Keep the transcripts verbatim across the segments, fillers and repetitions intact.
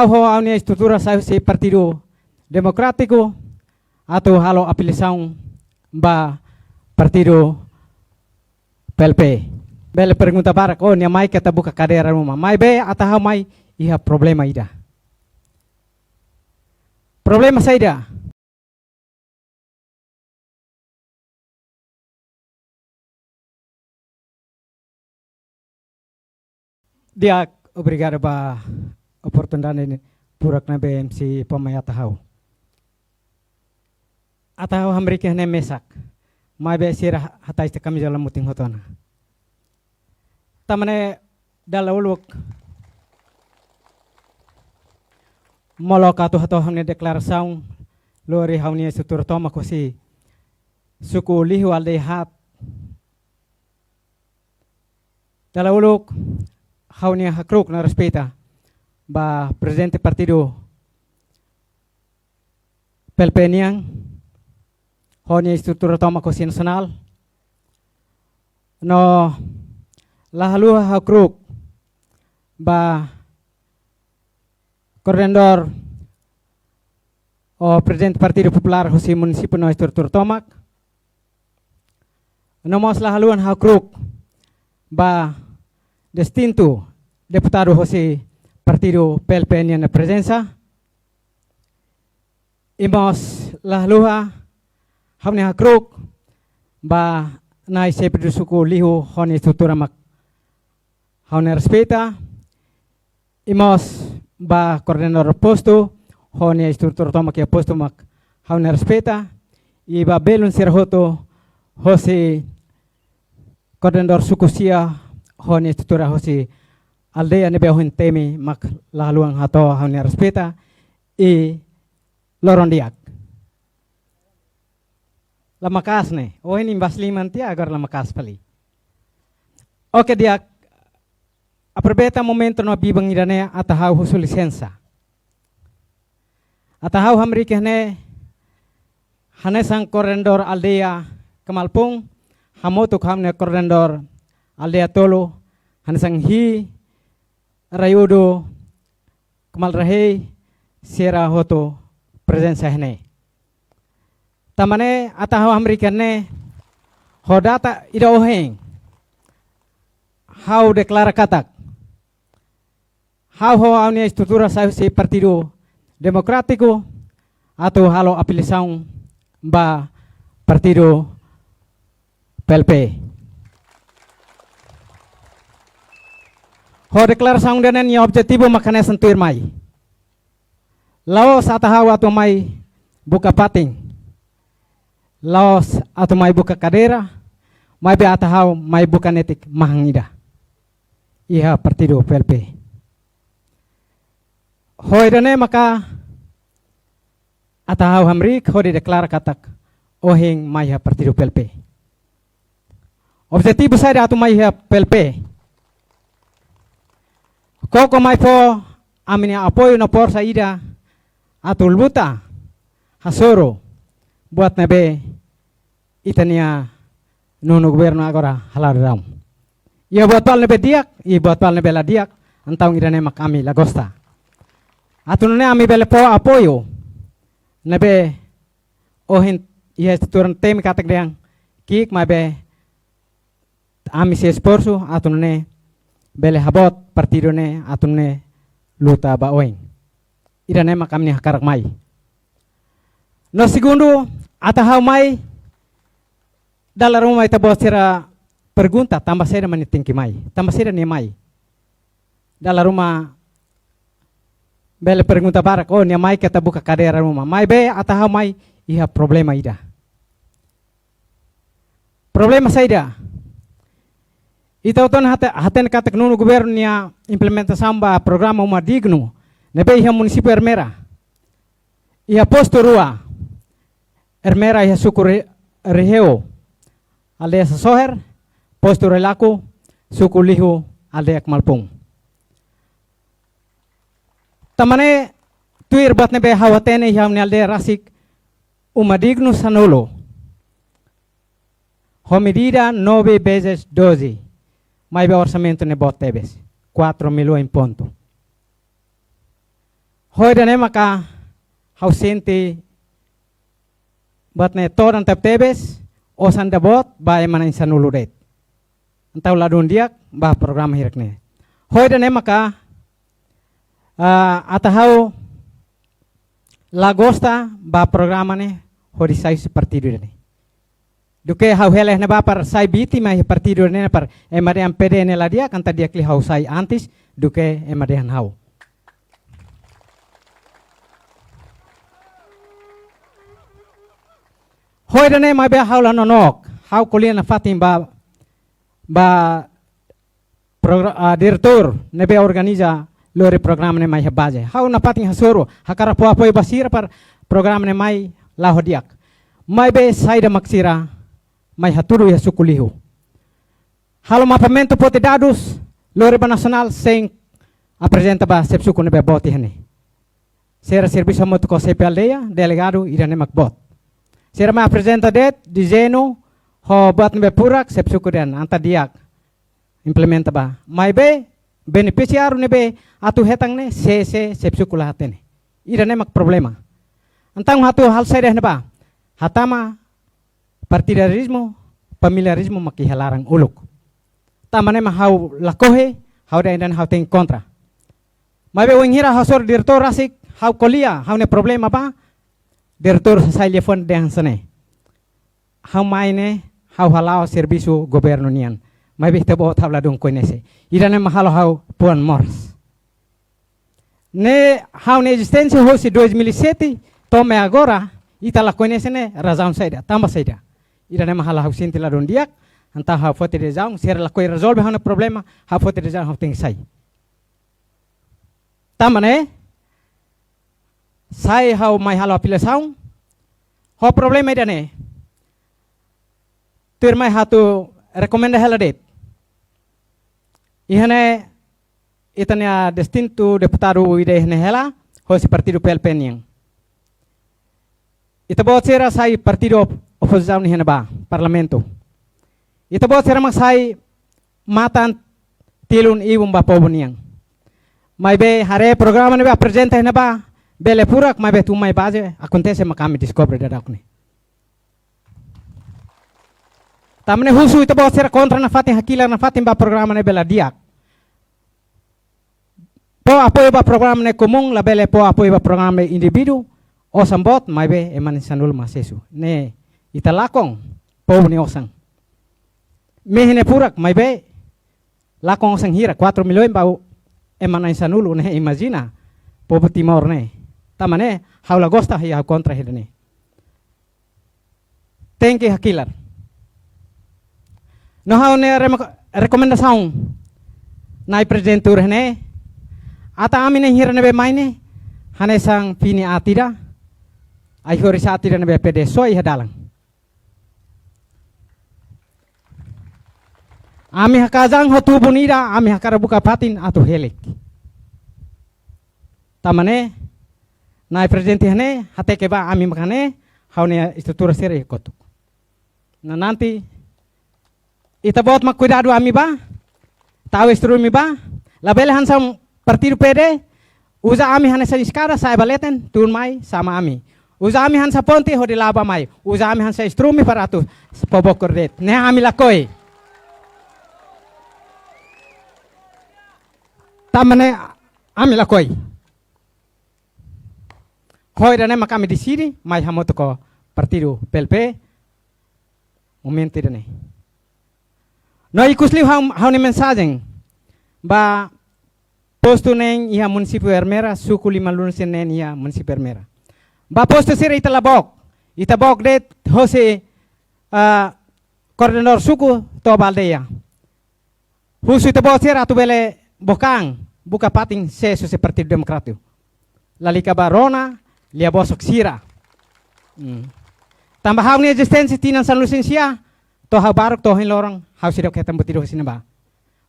Ha'u ho ha'u-nia estrutura sai husi Partidu Demokrátiku atu halo afiliasaun ba Partidu P L P. Bele pergunta barak, oh, nia mai keta buka kadeira ruma. Maibé atu ha'u mai iha problema ida. Problema saida? Di'ak, obrigadu ba oportunidade ne'e, furak ne'ebé M C fó mai atu ha'u. Atu ha'u hamriik iha ne'e mesak. Maibé sira hatais tiha kamizola mutin hotu ona. Tan ne'e dala uluk molok atu hato'o ha'u-nia deklarasaun lori ha'u-nia estrutura tomak husi suku Lihu aldeia haat. Dala uluk ha'u-nia hakru'uk no respeita ba prezidente partidu P L P nian, ho nia estrutura tomak husi nasionál. No la haluha hakru'uk ba koordenadór ou prezidente Partidu Populár husi munisípiu no estrutura tomak. No mós la haluha hakru'uk ba distintu deputadu husi partidu P L P nian nia prezensa. I mós la haluha ha'u-nia hakru'uk ba na'i xefe suku Lihu ho nia estrutura mak ha'u-nia respeita. I mós ba koordenadór postu ho nia estrutura tomak iha postu mak ha'u-nia respeita. I ba belun sira hotu husi koordenadór suku sia ho nia estrutura husi aldeia ne'ebé ohin temi mak la haluha hato'o ha'u-nia respeita. I loron di'ak. La maka'as ne'e, ohin imbas liman tiha, agora la maka'as fali. Oke, di'ak, aproveita momentu no biban ida-ne'e atu ha'u husu lisensa. Atu ha'u hamriik iha ne'e hanesan koordenadór aldeia Kamalpung, hamutuk ho ha'u-nia koordenadór aldeia tolu, hanesan Hi, Raiudu, Kamal Rahei, sira hotu prezensa iha ne'e. Tan ne'e atu ha'u hamriik iha ne'e ho data ida ohin. Ha'u deklara katak ha'u ho ha'u-nia estrutura sai husi Partidu Demokrátiku atu halo afiliasaun ba Partidu P L P. Ho deklarasaun ida-ne'e nia objetivu mak hanesan tuirmai. La'ós atu ha'u atu mai buka fatin. La'ós atu mai buka kadeira, maibé atu ha'u mai buka netik mahon ida iha Partidu P L P. Ho ida-ne'e maka atu ha'u hamriik hodi deklara katak ohin mai iha Partidu P L P. Objetivu saida atu mai iha P L P? Koko mai fó ami-nia apoiu no forsa ida atu luta hasoru buat ne'ebé ita-nia nonu governu agora hala'o daudaun. Iha buat balu ne'ebé di'ak, iha buat balu ne'ebé la di'ak, entaun ida-ne'e mak ami la gosta. Atu nune'e ami bele fó apoiu ne'ebé ohin iha estrutura temi katak dehan ki'ik, maibé ami sei esforsu atu nune'e bele haboot partidu ne'e atu nune'e luta ba oin. Ida-ne'e mak ami-nia hakarak mai. No segundu, atu ha'u mai, dala ruma ita-boot sira pergunta, tanba saida mak nia tenke mai, tanba saida nia mai. Dala ruma bele pergunta barak, oh, nia mai keta buka kadeira ruma. Maibé atu ha'u mai iha problema ida. Problema saida? Ita hotu hate-, hatene katak nonu governu nia implementasaun ba programa Uma Dignu ne'ebé iha munisípiu Ermera. Iha postu rua, Ermera iha suku Re-, Reheu, aldeia Sasoher, postu Relaku, suku Lihu, aldeia Kamalpung. Tan ne'e tuir buat ne'ebé ha'u hatene iha ha'u-nia aldeia rasik, Uma Dignu sanulu. Ho medida nove vezes doze. Maibé orsamentu ne'e boot tebes. Quatro milhões em ponto. Ho ida-ne'e maka ha'u sente buat ne'e todan tebetebes, osan ida boot ba ema na'in sanulu de'it. Entaun ladún di'ak ba programa hirak ne'e. Ho ida-ne'e maka, ah, ata ha'u la gosta ba programa ne'e hodi sai husi partidu ida-ne'e. Duké ha'u hela iha ne'ebá para sai vítima iha partidu ida-ne'e para ema dehan P D ne'e la di'ak, entaun di'ak liu ha'u sai antes duké ema dehan ha'u. Ho ida-ne'e maibé ha'u la nonook, ha'u ko'alia nafatin ba, ba progra-, ah, diretór ne'ebé organiza lori programa ne'e mai iha baze. Ha'u nafatin hasoru, hakarak fó apoiu ba sira para programa ne'e mai la'o di'ak. Maibé saida mak sira mai hatudu iha suku liu. Halo mapeamentu foti dadus, lori ba nasionál sein aprezenta ba xefe suku ne'ebé boot iha ne'e. Sira servisu hamutuk ho xefe aldeia, delegadu, ida-ne'e mak boot. Sira mai aprezenta de'it, dezeñu, ho buat ne'ebé furak, xefe suku dehan, entaun di'ak, implementa ba. Maibé, benefisiáriu ne'ebé atu hetan ne'e, sé, sé, xefe suku la hatene. Ida-ne'e mak problema. Entaun atu halo saida iha ne'ebá. Hatama partidarizmu, familiarizmu mak iha laran uluk. Tanba ne'e mak ha'u lakohi, ha'u dehan ida-ne'e ha'u tenke kontra. Maibé wainhira ha'u hasoru diretór rasik, ha'u ko'alia ha'u-nia problema ba, diretór sasán liafuan dehan hanesan ne'e. Ha'u mai ne'e, ha'u hala'o servisu governu nian. Maibé ita-boot ha'u ladún koñese. Ida-ne'e mak halo ha'u fuan moras. Ne'e ha'u-nia ezisténsia hosi dois mil e sete, to'o mai agora, ita la koñese ne'e razaun saida, tanba saida. Ida-ne'e mak halo ha'u sente ladún di'ak, entaun ha'u foti desizaun, sira lakohi rezolve ha'u-nia problema, ha'u foti desizaun ha'u tenke sai. Tanba ne'e, sai ha'u mai halo afiliasaun, ho problema ida-ne'e. Tuirmai ha'u atu rekomenda hela de'it. Iha ne'e ita-nia distintu deputadu ida iha ne'e hela, hosi partidu P L P nian. Ita-boot sira sai partidu op-, opozisaun iha ne'ebá, parlamentu. Ita-boot sira mak sai matan tilun ibun ba povu nian. Maibé haree programa ne'ebé aprezenta iha ne'ebá, bele furak maibé tun mai baze, akontese mak ami deskobre daudauk ne'e. Tanba ne'e husu ita-boot sira kontra nafatin, hakilar nafatin ba programa ne'ebé la di'ak. Fó apoiu ba programa ne'e komún, labele fó apoiu ba programa indivíduu, osan boot, maibé ema na'in sanulu mak asesu. Ne'e ita lakon, povu nia osan. Mehi ne'e furak, maibé lakon osan hira, quatro milhões ba ema na'in sanulu, ne'e imajina, povu Timor ne'e. Tanba ne'e, ha'u la gosta, ha'u kontra ida-ne'e. Tenke hakilar. No ha'u-nia remo-, rekomendasaun, Na'i Prezidente tuur iha ne'e, ata ami na'in hira ne'ebé mai ne'e, hanesan fini aat ida, ai-horis aat ida ne'ebé P D soe iha dalan. Ami hakajang ho tubun ida, ami hakarak buka fatin atu helik. Tanba ne'e, Na'i Prezidente iha ne'e, hateke ba ami maka ne'e, ha'u-nia estrutura sira iha kotuk. No nanti, ita-boot mak kuidadu ami ba, tau instrume ba, labele hanesan partidu P D, uza ami hanesan eskada, sa'e ba leten, tun mai, sama ami. Uza ami hanesan ponte, hodi la'o ba mai. Uza ami hanesan instrume para atu fó bokor de'it. Ne'e ami lakohi. Tanba ne'e ami lakohi. Ho ida-ne'e maka ami deside, mai hamutuk ho partidu P L P, momentu ida-ne'e. No ikus liu ha'u, ha'u-nia mensajen ba postu neen iha munisípiu Ermera, suku Limalun sira-ne'e iha munisípiu Ermera. Ba postu sira ita la book, ita book de'it hosi, ah, koordenadór suku to'o ba aldeia. Husu ita-boot sira atu bele book an, buka fatin sees husi Partidu Demokrátiku. Lalika ba rona, lia bosok sira. Hmm. Tanba ha'u-nia ezisténsia tinan sanulu-resin-sia, to'o ha'u baruk to'o ohin loron, ha'u seidauk hetan buat ida husi ne'ebá.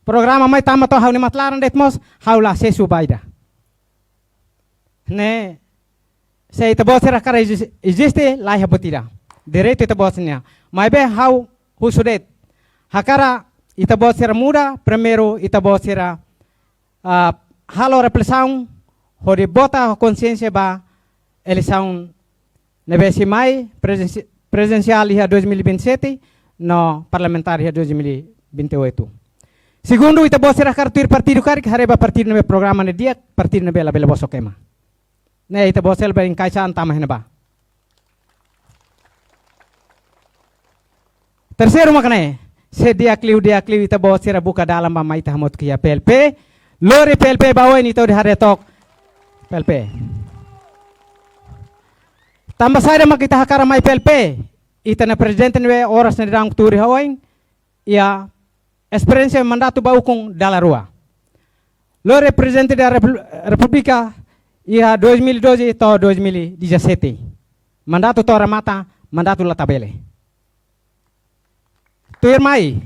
Programa mai tama to'o ha'u-nia matan laran de'it mós, ha'u la asesu ba ida. Ne'e, se ita-boot sira hakarak ezis-, eziste, laiha buat ida. Direitu ita-boot sira-nian. Maibé ha'u husu de'it. Hakarak ita-boot sira muda, primeiru ita-boot sira, ah, halo reflesaun, hodi vota ho konsiénsia ba eleisaun ne'ebé sei mai, prezensi-, prezidensiál iha dois mil e vinte e sete, no parlamentár iha dois mil e vinte e oito. Segundu, ita-boot sira hakarak tuir partidu karik, haree ba partidu ne'ebé programa ne'e di'ak, partidu ne'ebé labele bosok ema. Ne'e ita-boot sira bele enkaixa an tama iha ne'ebá. Terseiru mak ne'e, se di'ak liu, di'ak liu ita-boot sira buka dalan ba mai ita hamutuk iha P L P, lori P L P ba oin, ita hodi haree took P L P. Tanba saida mak ita hakarak mai P L P, ita-nia prezidente ne'ebé oras ne'e daudaun tuur iha oin, iha esperiénsia mandatu ba ukun dala rua. Lori Prezidente da Repú-, Repúblika iha dois mil e doze to'o dois mil e dezassete. Mandatu to'o remata, mandatu la tabele. Tuirmai,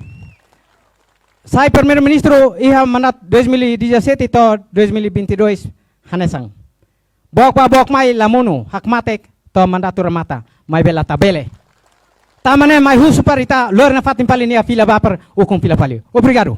sai Primeiru-Ministru iha mandatu dois mil e dezassete to'o dois mil e vinte e dois hanesan. Book bá book mai la monu, hakmatek to'o mandatu remata, maibé la tabele. Tanba ne'e mai husu para ita lori nafatin fali nia fila ba para ukun fila fali. Obrigadu.